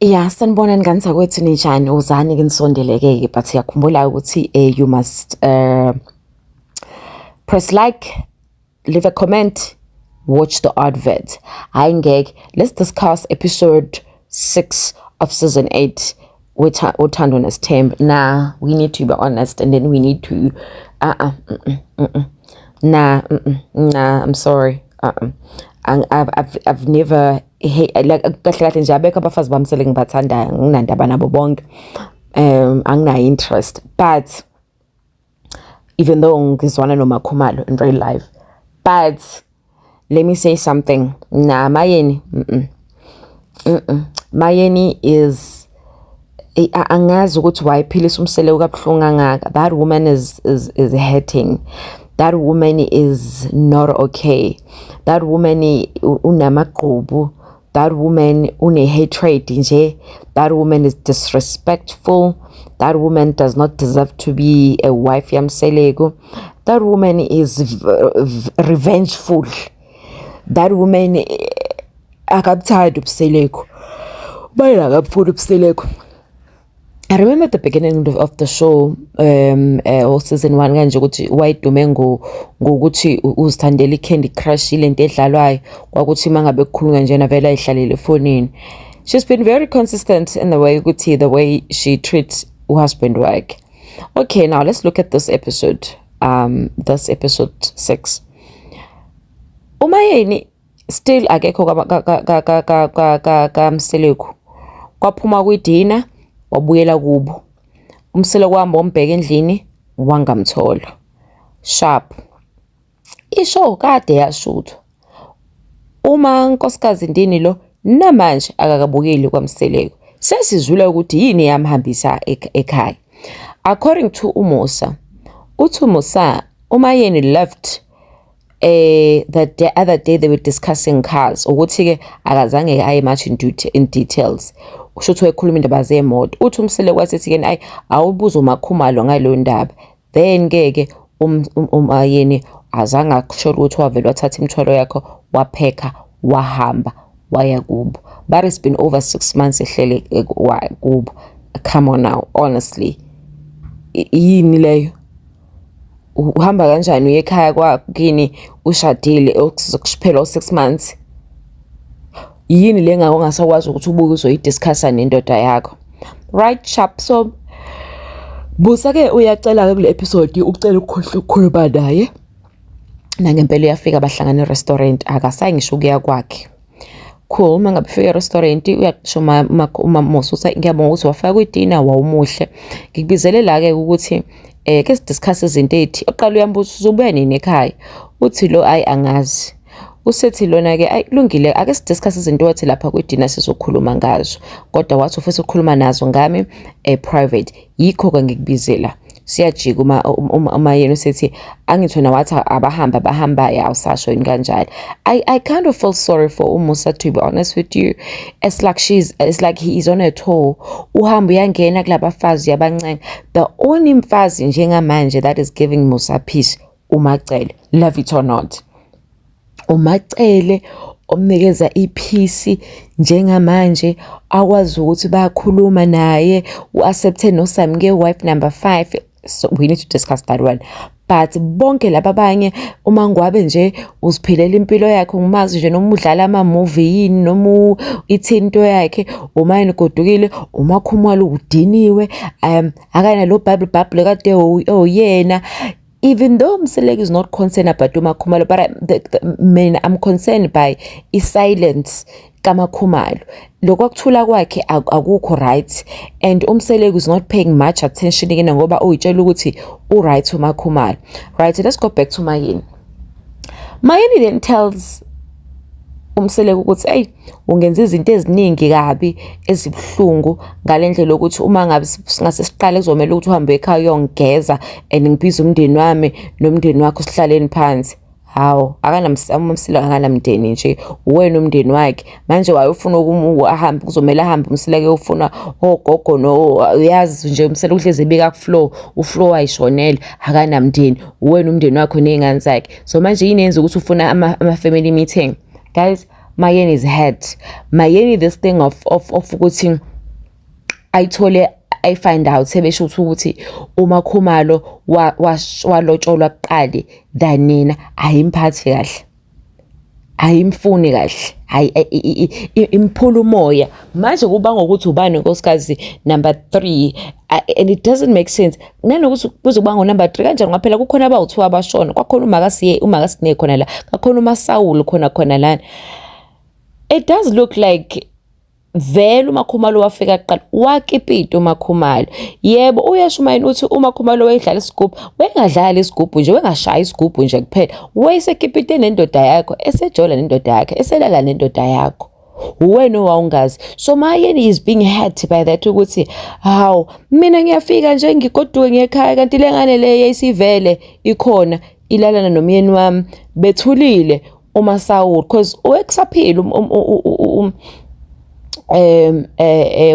Ya, sanibonani ngane zakwethu, ninjani? Wozani ke nisondeleke-ke, but siyakhumbula ukuthi you must press like, leave a comment, watch the advert. Hhayi ngeke, let's discuss episode 6 of season 8 Uthando Nesithembu. Nah, we need to be honest and then we need to uh-uh, mm-mm. Nah, nah, I'm sorry. Uh-uh. I've never hate, like, kahle kahle nje abekho abafazi bami sele ngibathandayo, nginandaba nabo bonke, anginayo interest, but even though ngizwana noMakhumalo in real life, but let me say something. Nah, Mayeni, Mayeni is, angazi ukuthi wayephilisa uMseleku kabuhlungu kangaka. That woman is hurting. That woman is not okay. That woman unamagqubu. That woman une-hatred nje. That woman is disrespectful. That woman does not deserve to be a wife yaMseleku. That woman is revengeful. That woman akabuthandi uMseleku, bayela akabufuni uMseleku. I remember at the beginning of the show, or season 1 kanje, ukuthi wayidume ngokuthi uzithandela i-Candy Crush, ilento edlalwayo, kwakuthi mangabe kukhulunywa njena vele ayihlalele efonini. She's been very consistent in the way ukuthi the way she treats uhusband wakhe. Okay, now let's look at this episode, this episode 6. Umayeni still akekho kaMseleku. Kwaphuma kwidina, wabuyela kubo. UMseleku wahamba wombheka endlini, wangamthola. Sharp. Ishow kade yashuthwa. Uma nkosikazi ndini lo namanje akakabukeli kwaMseleku. Sesizwile ukuthi yini yamhambisa ekhaya. According to uMusa, uthi uMusa uMayeni left the other day. They were discussing cars, ukuthi ke akazange aye much in details, usho ukuthi wayekhuluma indaba zemoto. Uthi uMseleku wasethi ke, ayi, awubuza uMakhumalo ngaleyo ndaba. Then ke ke uMayeni azange akusho ukuthi wavele wathatha imithwalo yakho, waphekha, wahamba, waya kubo, but it's been over 6 months ehlele kubo. Come on now, honestly, yini leyo? Uhamba kanjani uye ekhaya kwakini ushadile okuphela o-6 months? Yini le ngako ongasakwazi ukuthi ubuke uzoyidiscussa nendoda yakho? Right, sharp. So Musa-ke uyacela-ke kule episode, ucela ukukhuluma naye. Nangempela uyafika, bahlangana e-restaurant, akasayi ngisho ukuya kwakhe. Cool. Uma ngabe ufika e-restaurant, uyasho uMamusa uthi, "Ngiyabonga ukuthi wafika kwidina, wawumuhle. Ngikubizele la-ke ukuthi ke sidiscuss izinto ey'thi." Oqala uyambuza, "Uzobuya nini ekhaya?" Uthi lo, "Ayi, angazi." Usethi lona-ke, "Ayi, kulungile, ake sidiscuss izinto wathi lapha kwidina sizokhuluma ngazo, kodwa wathi ufisa ukukhuluma nazo ngami private, yikho-ke ngikubizela." Siyajika uma yena usethi, "Angithi wena wathi abahambe abahambayo, awusasho yini kanjalo?" I kind of feel sorry for uMusa, to be honest with you. It's like he is on a tour. Uhamba uyangena kulabafazi, uyabancenga. The only mfazi njengamanje that is giving Musa peace, uMacele, love it or not. UMacele omnikeza ipeace njengamanje, akwazi ukuthi bayakhuluma naye, u-accepte noSamke, wife number 5, so we need to discuss that one. But bonke laba abanye, uma ngwabe nje uziphilela impilo yakhe, ngimazi nje noma udlala ama-movie yini noma ithini into yakhe. Uma yena ugodukile, uMakhumalo udiniwe, akanalo bubble bubble kade oyena, even though Mseleku is not concerned about uMakhumalo, but mina I'm concerned by i-silence kaMakhumalo. Lokho kuthula kwakhe akukho right, and uMseleku is not paying much attention kena ngoba uyitshela ukuthi u-right uMakhumalo. Right, let's go back to Mayeni. Mayeni then tells uMseleku ukuthi, "Eyi, ungenza izinto eziningi kabi ezibuhlungu ngale ndlela yokuthi uma ngabe singase siqale, kuzomele ukuthi uhambe ekhaya uyongigeza and ngibize umndeni wami nomndeni wakho, sihlaleni phansi." Hawu, uMseleku akanamndeni nje, uwena umndeni wakhe. Manje wayefuna ahambe, kuzomele ahambe uMseleku eyofuna ogogo no, uyazi nje uMseleku uhlezi ebika ku-floor, u-floor wayishonela, akanamndeni, uwena umndeni wakho ney'ngane zakhe. So manje yini yenza ukuthi ufuna ama-family meeting? Guys, Mayeni is hurt. Mayeni, this thing of ukuthi Ayithole ayi-find out sebesho ukuthi uMakhumalo walotsholwa kuqali than nina, ayimphathi kahle, ayimfuni kahle, hayi, imphula umoya. Manje kuba ngokuthi ubani unkosikazi number 3, and it doesn't make sense nanokuthi kuzokuba ngo-number 3 kanjani, ngoba phela kukhona abawu-2 abashona, kwakhona umakasiye, umakasine khona la, kakhona uMasawulu khona khona lana. It does look like vele uMakhumalo wafika kuqala, wakipita uMakhumalo. Yebo, uyasho uMayeni uthi uMakhumalo wayedlala isigubhu, wayengadlali isigubhu nje, wayengashayi isigubhu nje kuphela, wayesekipite nendoda yakho, esejola nendoda yakhe, eselala nendoda yakho, uwena owawungazi. So Mayeni is being hurt by that, ukuthi hawu, mina ngiyafika nje ngigoduke ngekhaya, kanti le ngane le yayisivele ikhona, ilalana nomyeni wami bethulile uMasawulu, because owekusaphila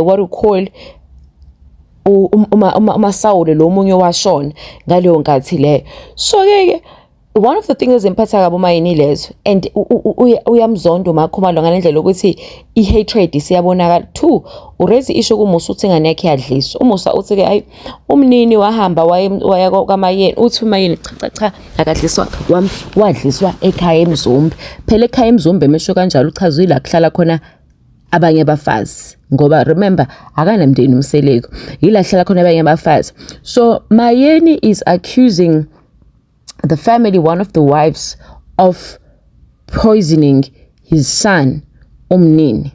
what you call uma uMasawule lo munye washona ngaleyo nkathi leyo. So ke one of the things ezimphatha kabi uMayeni lezo, and uyamzonda uMakhumalo ngalendlela yokuthi i-hatred isiyabonakala. Two, uraise issue kuMusa, uthi ingane yakhe iyadliswa. UMusa uthi-ke hayi, umnini wahamba waya kaMayeni, uthi uMayeni cha cha cha, akadliswa, wadliswa ekhaya eMzumbe. Phela ekhaya eMzumbe emesho kanjalo, uchaza ila kuhlala khona abanye abafazi, ngoba remember akanamndeni uMseleku, yila kuhlala khona abanye abafazi. So Mayeni is accusing the family, one of the wives, of poisoning his son umnini.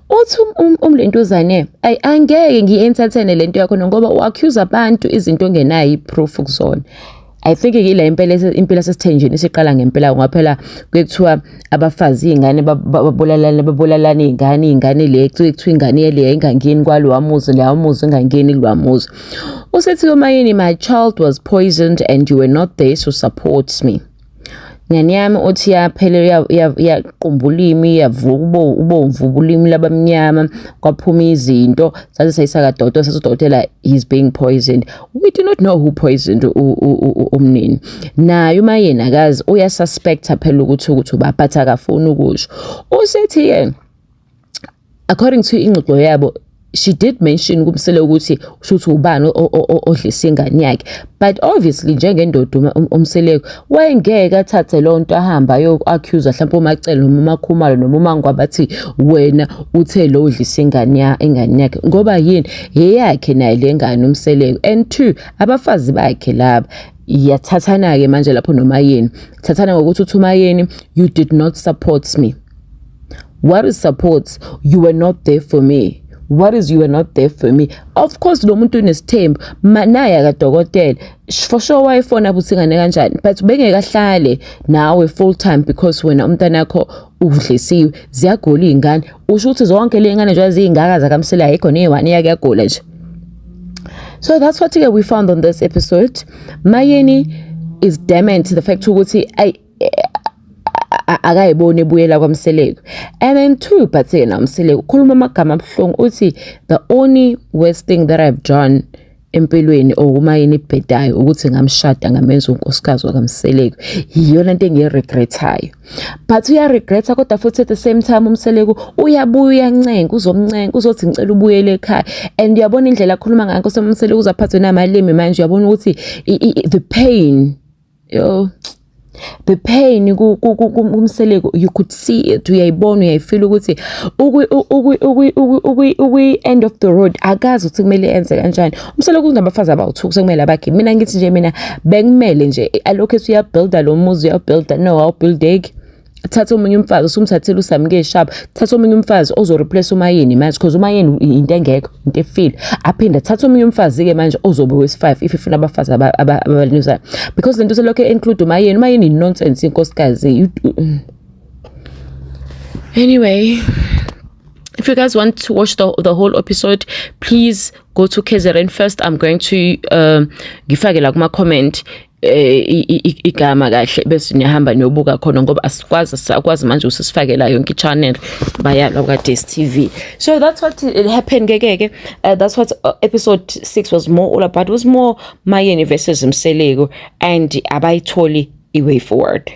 Uthi umlentuzane, ayi, angeke ngiyi-entertain lento yakho ngoba u-accuse abantu izinto ongenayo i-proof kuzona. I think yila impela impilo yasesithenjini isiqala ngempela, ngoba phela kuye kuthiwa abafazi iy'ngane babulalana, babulalana iy'ngane, iy'ngane le kuye kuthiwa ingane le ingangeni kwalowa muzi, leya muzi ingangeni kulowa muzi. Usethi uMayeni, "My child was poisoned and you were not there to support me." Ngane yami, uthi yaphela, yaqumba ulimi, yavuka ubomvu ulimi labamnyama, kwaphuma izinto, saze sayisa kadokotela, sathi udokotela he's being poisoned. We do not know who poisoned umnini. Naye uma yena akazi, uyasuspecta phela ukuthi uba, but akafuni ukusho. Usethi-ke according to ingxoxo yabo, she did mention kuMsele ukuthi ushuthi ubani odlisa ingane yakhe, but obviously njengendoda uMseleku wayengeke athathe loo nto ahambe ayo-accuse mhlawumpe uMacele noma uMakhumalo noma uMangwabe, athi wena uthe lo udlisa ingane yakhe, ngoba yini, eyakhe naye le ngane uMseleku, and two, abafazi bakhe laba. Iyathathana-ke manje lapho noMayeni, thathana ngokuthi uthi uMayeni, "You did not support me." What is support? "You were not there for me." What is "you were not there for me"? Of course lo muntu unesithembu, naye akadokotela, for sure wayefona ukuthi ingane kanjani, but bengeke ahlale nawe full time because wena umntanakho udlisiwe, ziyagula iy'ngane. Usho ukuthi zonke le ngane nje ziyingaka zakaMsele, ayikho neyi-one eyake yagula nje. So that's what we found on this episode. Mayeni is adamant the fact ukuthi ay akayiboni ebuyela kwaMseleku, and then two, but yena uMseleku ukhuluma amagama abuhlungu, uthi the only worst thing that I've done empilweni or uMayeni ibhedayo ukuthi ngamshada, ngamenza unkosikazi wakaMseleku, iyona into engiyiregrethayo. But uyaregreta, kodwa futhi at the same time uMseleku uyabuya, uyancenga, uzomncenga, uzothi ngicela ubuyele ekhaya, and uyabona indlela akhuluma ngayo Nkosi, uMseleku uzaphathwe namalimi manje, uyabona ukuthi the pain, yo, the pain kuMseleku, you could see it, uyayibona, uyayifeel ukuthi ukwi-end of the road, akazi ukuthi kumele enze kanjani. UMseleku unabafazi abawu-2, sekumele abakhe. Mina ngithi nje, mina bekumele nje alokhu ethi uyabuilda lo muzi, uyabuilda, no, awubuildeki. Thatha omunye umfazi, usumthathile uSamke sharp, thatha omunye umfazi ozoreplace uMayeni manje, because uMayeni into engekho, into efile. Aphinde thatha omunye umfazi-ke manje ozobe wesi-five if ifuna abafazi abaluzayo, because lento selokhu include uMayeni, uMayeni nonsense inkosikazi. Anyway, if you guys want to watch the whole episode, please go to KZN first. I'm going to ngifake la kuma comment igama kahle, bese niyahamba niyobuka khona, ngoba asikwazi manje usisifakela yonke i-channel, bayalwa ka DStv. So that's what it happened ke ke that's what episode 6 was more all about. It was more Mayeni versus Mseleku, and abayitholi i-way forward.